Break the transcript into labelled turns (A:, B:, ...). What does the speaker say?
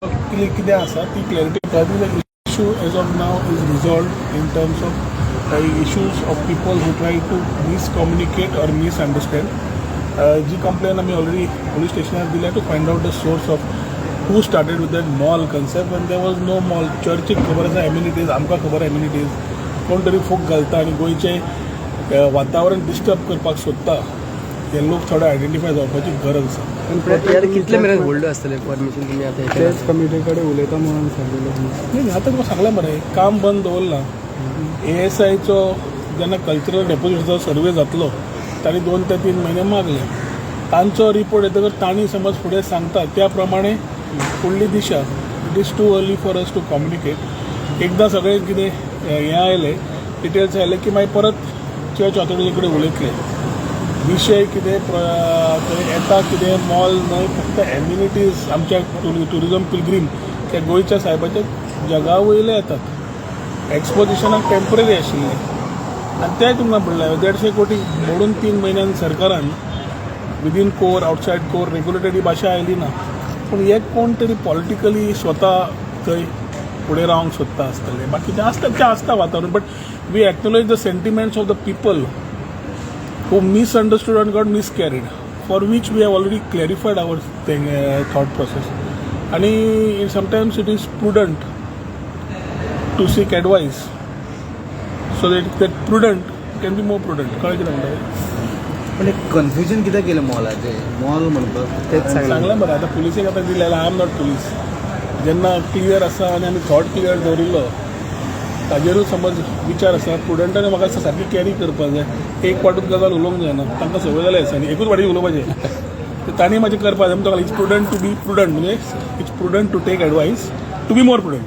A: कितें आसा ती clarity. The issue as of now is resolved in terms of issues of people who try to miscommunicate or misunderstand. Ji complain आमी already police स्टेशनार दिल्या to find out the source of who started with that mall concept when there was no mall. चर्चीक खबर आसा amenities, आमकां खबर amenities. कोण तरी फूक घालता आनी गोंयचें वातावरण डिस्टर्ब करपाक सोदता, हे लोक थोडे आयडेंटिफाय जावपाची गरज आसा.
B: पण कितले मेरेन होल्ड आसतले परमिशन तुमी आतां हें केलां?
C: तेच कमिटी कडेन उलयता म्हणून सांगिल्लें तुमी.
A: नाही, आता तुका सांगलें मरे, काम बंद दवरलां. एएसआयचो जेन्ना कल्चरल डेपोजिटाचो सर्वे जातलो, तांणी 2 ते 3 म्हयने मागले. तांचो रिपोर्ट येतकर तांणी समज फुडें सांगता त्या प्रमाणे फुडली दिशा. It is too early for us to communicate. एकदां सगळें कितें हें आयलें, डिटेल्स आयले की मागीर परत चर्च ऑथॉरिटी कडेन उलयतले. विशय कितें थंय येता कितें, मॉल न्हय, फक्त एम्युनिटीज आमच्या ट्युरिजम पिलग्रीम त्या गोंयच्या सायबाच्या जगा वयले येतात. एक्सपोजिशनाक टेंपररी आशिल्लें आनी तें तुमकां म्हणलें, 150 कोटी मोडून 3 म्हयन्यान सरकारान within core, outside core, regulated ही भाशा आयली ना. पूण हे कोण तरी पॉलिटिकली स्वता थंय फुडें रावंक सोदता आसतले. बाकीचें आसता तें आसता वातावरण, but we acknowledge the sentiments of the people who misunderstood and got miscarried, for which we have already clarified our thing, thought process. And sometimes it is prudent to seek advice so that prudent can be more prudent. कळ्ळें कितें म्हणटा?
D: पण एक confusion कित्याक केलें मॉलाचें, mall म्हणपाक?
B: तेच सांगलें.
A: सांगलें बरें, आतां पुलिसेक आतां दिलें. I am not police. जेन्ना क्लियर आसा आनी आमी थॉट क्लियर दवरिल्लो, ताजेरूच समज विचार आसा. प्रुडंटान म्हाका दिसता सारकी कॅरी करपाक जाय. एक वाटूच गजाल उलोवंक जायना. तांकां संवय जाल्या दिसांनी एकूच वाटी उलोवपाचें. ते तांणी मातशें करपाक जाय. It's prudent to be prudent, म्हणजे it's prudent to take advice to be more prudent.